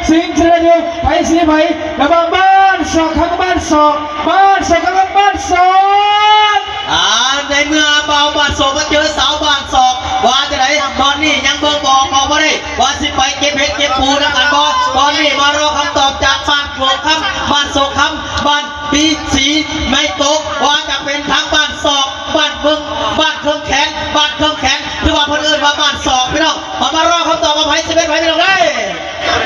ຊິງຊະນະດວງ ໃຜຊິໄປ ລະຫວ່າງບ້ານສອກຄຳກັບບ້ານສອກ ບ້ານສອກຄຳກັບບ້ານສອກ. ອ່າ ໃນເມື່ອບ່າວບ້ານສອກມາເຈີສາວບ້ານສອກ ວ່າຈັ່ງໃດ? ຕອນນີ້ຍັງເບິ່ງບໍ່ອອກ ມອງບໍ່ໄດ້ ວ່າຊິໄປເກັບເຫັດເກັບປູນຳກັນບໍ່? ຕອນນີ້ມາລໍຄຳຕອບຈາກບ້ານໂສກຄຳ ບ້ານໂສກຄຳ ບ້ານ ປີສີ ໄມ້ຕົກ ວ່າຈະເປັນທາງບ້ານສອກ ບ້ານເບິ່ງ ບ້ານເຄິ່ງແຂນ ບ້ານເຄິ່ງແຂນ ຫຼືວ່າເພິ່ນເອີ້ນວ່າບ້ານສອກ ພີ່ນ້ອງ. ເຮົາມາລໍຄຳຕອບວ່າໃຜຊິເປັນໃຜ ພີ່ນ້ອງເອີຍ.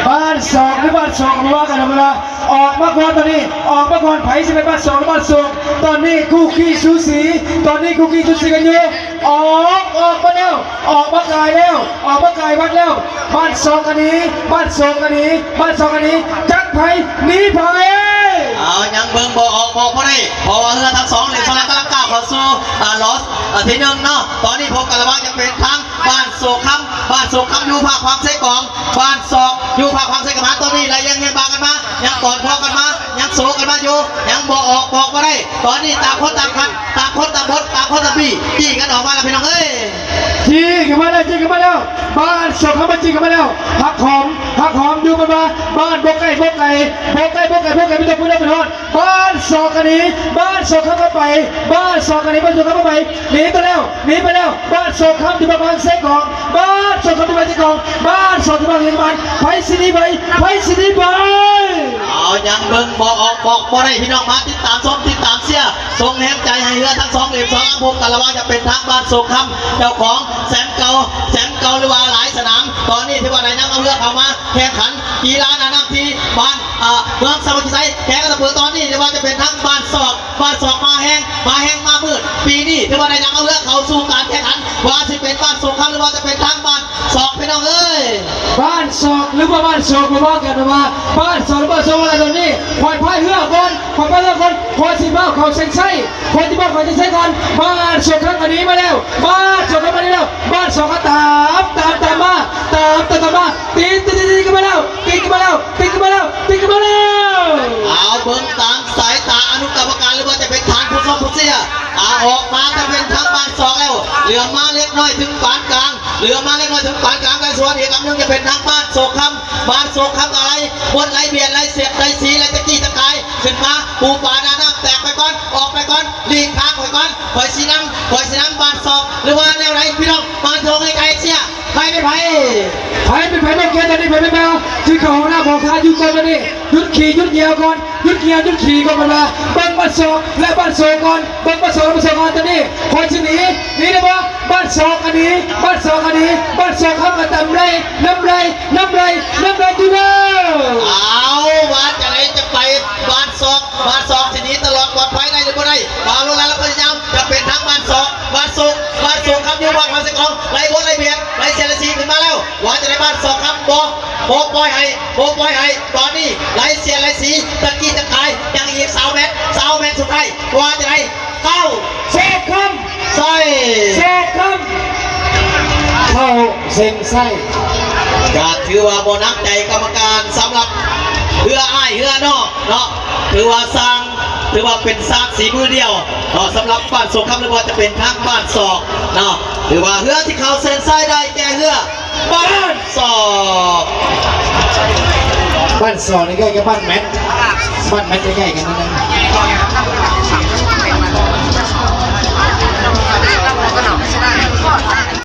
ບ້ານສອກ ຫຼື ບ້ານສອກ ບໍ່ວ່າກັນ ເວລາອອກມາກ່ອນ ຕອນນີ້ອອກມາກ່ອນ ໃຜຊິເປັນບ້ານສອກ ຫຼື ບ້ານສອກ. ຕອນນີ້ຄູ່ຄີສູສີ ຕອນນີ້ຄູ່ຄີສູສີກັນຢູ່. ອອກ ອອກມາແລ້ວ ອອກມາກາຍແລ້ວ ອອກມາກາຍວັດແລ້ວ. ບ້ານສອກກະໜີ ບ້ານສອກກະໜີ ບ້ານສອກກະໜີ ຈັກໃຜໜີໃຜ. ເອົາ ຍັງເບິ່ງບໍ່ອອກ ບອກບໍ່ໄດ້ ເພາະວ່າເຮືອທັງສອງເຫຼັ້ມສອງລຳກຳລັງກ້າວເຂົ້າສູ່ ອ່າ ລອດ ອ່າ ທີໜຶ່ງເນາະ. ຕອນນີ້ພົບກັນລະຫວ່າງຈະເປັນທາງບ້ານໂສກຄຳ ບ້ານໂສກຄຳຢູ່ພາກຝັ່ງເຊກອງ ບ້ານສອກຢູ່ພາກຝັ່ງເຊກຳມານ. ຕອນນີ້ໄລ່ລຽງຮຽງບາງກັນມາ ຍັງກອດຄໍກັນມາ ຍັງໂສກັນມາຢູ່ ຍັງບໍ່ອອກ ບອກບໍ່ໄດ້. ຕອນນີ້ຕ່າງຄົນຕ່າງຄັນ ຕ່າງຄົນຕ່າງບົດ ຕ່າງຄົນຕ່າງບີ ຈີ້ກັນອອກມາແລ້ວ ພີ່ນ້ອງເອີຍ. ຈີ້ຂຶ້ນມາແລ້ວ ຈີ້ຂຶ້ນມາແລ້ວ ບ້ານສອກຄຳມາຈີ້ຂຶ້ນມາແລ້ວ. ຜັກຫອມ ຜັກຫອມຢູ່ມັນວ່າ ບ້ານບໍ່ໃກ້ບໍ່ໄກ ບໍ່ໃກ້ບໍ່ໄກ ບໍ່ໄກ ມີແຕ່ຜູ້ເດີນໄປຮອດ. ບ້ານສອກກະໜີ ບ້ານສອກຄຳກະໄປ ບ້ານສອກກະໜີ ບ້ານສອກຄຳກະໄປ ໜີໄປແລ້ວ ໜີໄປແລ້ວ. ບ້ານສອກຄຳຢູ່ບ້ານເຊກອງ ບ້ານສອກຄຳຢູ່ບ້ານເຊກອງ ບ້ານສອກຄຳຢູ່ບ້ານເຊກອງ. ໃຜຊິໜີໃຜ ໃຜຊິໜີໃຜ. ເອົາ ຍັງເບິ່ງບໍ່ອອກ ບອກບໍ່ໄດ້ ພີ່ນ້ອງ ມາຕິດຕາມຊົມ ຕິດຕາມເຊຍ ສົ່ງແຮງໃຈໃຫ້ເຮືອທັງສອງເຫຼັ້ມສອງລຳ ພົບກັນລະຫວ່າງຈະເປັນທາງບ້ານໂສກຄຳ ເຈົ້າຂອງແຊມເກົ່າ ແຊມເກົ່າ ຫຼືວ່າຫຼາຍສະໜາມ. ຕອນນີ້ຖືວ່າໄດ້ນຳເອົາເຮືອເຂົ້າມາແຂ່ງຂັນກິລາໜ້ານ້ຳທີ່ບ້ານ ເອີ ເມືອງສາມັກຄີໄຊ ແຂວງອັດຕະປື. ຕອນນີ້ຖືວ່າຈະເປັນທາງບ້ານສອກ ບ້ານສອກມາແຮງ ມາແຮງມາມືດ. ປີນີ້ຖືວ່າໄດ້ນຳເອົາເຮືອເຂົ້າສູ່ການແຂ່ງຂັນ ວ່າຊິເປັນບ້ານໂສກຄຳ ຫຼືວ່າຈະເປັນທາງບ້ານສອກ ພີ່ນ້ອງເອີຍ. ບ້ານສອກ ຫຼືວ່າບ້ານສອກ ບໍ່ວ່າກັນ ວ່າບ້ານສອກ ຫຼື ບ້ານສອກ ວ່າກັນ. ຕອນນີ້ຂ້ອຍພາຍເຮືອກ່ອນ ຂ້ອຍພາຍເຮືອກ່ອນ ຂ້ອຍຊິພາເຂົ້າເສັ້ນໄຊ ຂ້ອຍຊິພາເຂົ້າເສັ້ນໄຊກ່ອນ. ບ້ານໂສກຄຳກະໜີມາແລ້ວ ບ້ານໂສກຄຳກະໜີມາແລ້ວ ບ້ານສອກກະຕາມ ຕາມ ຕາມມາ ຕາມ ຕາມ ຕາມມາ ຕິດ ຕິດ ຕິດ ຕິດກັນມາແລ້ວ ຕິດກັນມາແລ້ວ ຕິດກັນມາແລ້ວ ຕິດກັນມາແລ້ວ. ເອົາ ເບິ່ງຕາມສາຍຕາອະນຸກຳມະການ ຫຼືວ່າຈະເປັນທ່ານຜູ້ຊົມຜູ້ເຊຍ ອາ ອອກມາຈະເປັນທາງບ້ານສອກແລ້ວ ເຫຼືອມາເລັກນ້ອຍເຖິງປານກາງ ເຫຼືອມາເລັກນ້ອຍເຖິງປານກາງ. ໃນສ່ວນອີກອຳໜຶ່ງຈະເປັນທາງບ້ານໂສກຄຳ ບ້ານໂສກຄຳກະໄລ່ບົດໄລ່ບຽນໄລ່ສຽດໄລ່ສີໄລ່ຕະກີ້ຕະກາຍ ຂຶ້ນມາປູປາໜ້ານ້ຳ. ແຕກໄປກ່ອນ ອອກໄປກ່ອນ ຫຼີກທາງຂ້ອຍກ່ອນ ຂ້ອຍຊິນຳ ຂ້ອຍຊິນຳບ້ານສອກ ຫຼືວ່າແນວໃດ ພີ່ນ້ອງ ມາໂທໃຫ້ໄກເຊຍ. ໃຜເປັນໃຜ ໃຜເປັນໃຜ ບໍ່ກ່ຽວ ຕອນນີ້ໃຜເປັນໃຜ ຊິເຂົ້າຫ້ອງນ້ຳຫ້ອງທ່າຢູ່ກ່ອນ. ຕອນນີ້ຢຸດຂີ້ຢຸດເຫຍື້ອກ່ອນ ຢຸດເຫຍື້ອຢຸດຂີ້ກ່ອນ. ເພິ່ນວ່າເບິ່ງບ້ານສອກ ແລະ ບ້ານໂສກກ່ອນ ເບິ່ງບ້ານສອກ ແລະ ບ້ານໂສກກ່ອນ. ຕອນນີ້ຂ້ອຍຊິໜີ ໜີໄດ້ບໍ່? ບ້ານສອກກະໜີ ບ້ານສອກກະໜີ ບ້ານສອກຄຳກະຕາມໄລ່ ນຳໄລ່ ນຳໄລ່ ນຳໄລ່ຢູ່ເດີ. ເອົາ ວ່າຈັ່ງໃດ ຈະໄປບ້ານສອກ ບ້ານສອກຊິໜີຕະຫຼອດປອດໄພໄດ້ຫຼືບໍ່ໄດ້? ບ່າວໂລລາ ລະພະຍາຍາມ ຈະເປັນທາງບ້ານສອກ ບ້ານໂສກ ບ້ານໂສກຄຳຢູ່ບ້ານເຮົາໃສ່ກອງ ໄລ່ບົດໄລ່ບຽນ ໄລ່ສຽດໄລ່ສີຂຶ້ນມາແລ້ວ. ວ່າຈັ່ງໃດ ບ້ານສອກຄຳ ບໍ່ ບໍ່ປ່ອຍໃຫ້ ບໍ່ປ່ອຍໃຫ້. ຕອນນີ້ໄລ່ສຽດໄລ່ສີ ຕະກີ້ຕະກາຍ ຍັງອີກຊາວແມັດ ຊາວແມັດສຸດທ້າຍ. ວ່າຈັ່ງໃດ? ເຂົ້າ ໂຊກຄຳ ໃສ່ ໂຊກຄຳ ເຂົ້າເສັ້ນໄຊ. ກະຖືວ່າບໍ່ໜັກໃຈກຳມະການ ສຳລັບເຮືອອ້າຍເຮືອນ້ອງເນາະ ຖືວ່າສ້າງ ຖືວ່າເປັນຊ້າງສີມືດຽວເນາະ ສຳລັບບ້ານໂສກຄຳ ຫຼືວ່າຈະເປັນທາງບ້ານສອກເນາະ. ຖືວ່າເຮືອທີ່ເຂົ້າເສັ້ນໄຊໄດ້ແກ່ເຮືອ ບ້ານສອກ ບ້ານສອກນີ້ໃກ້ກັບບ້ານແມັດ ບ້ານແມັດໃກ້ໆກັນນັ້ນນະ.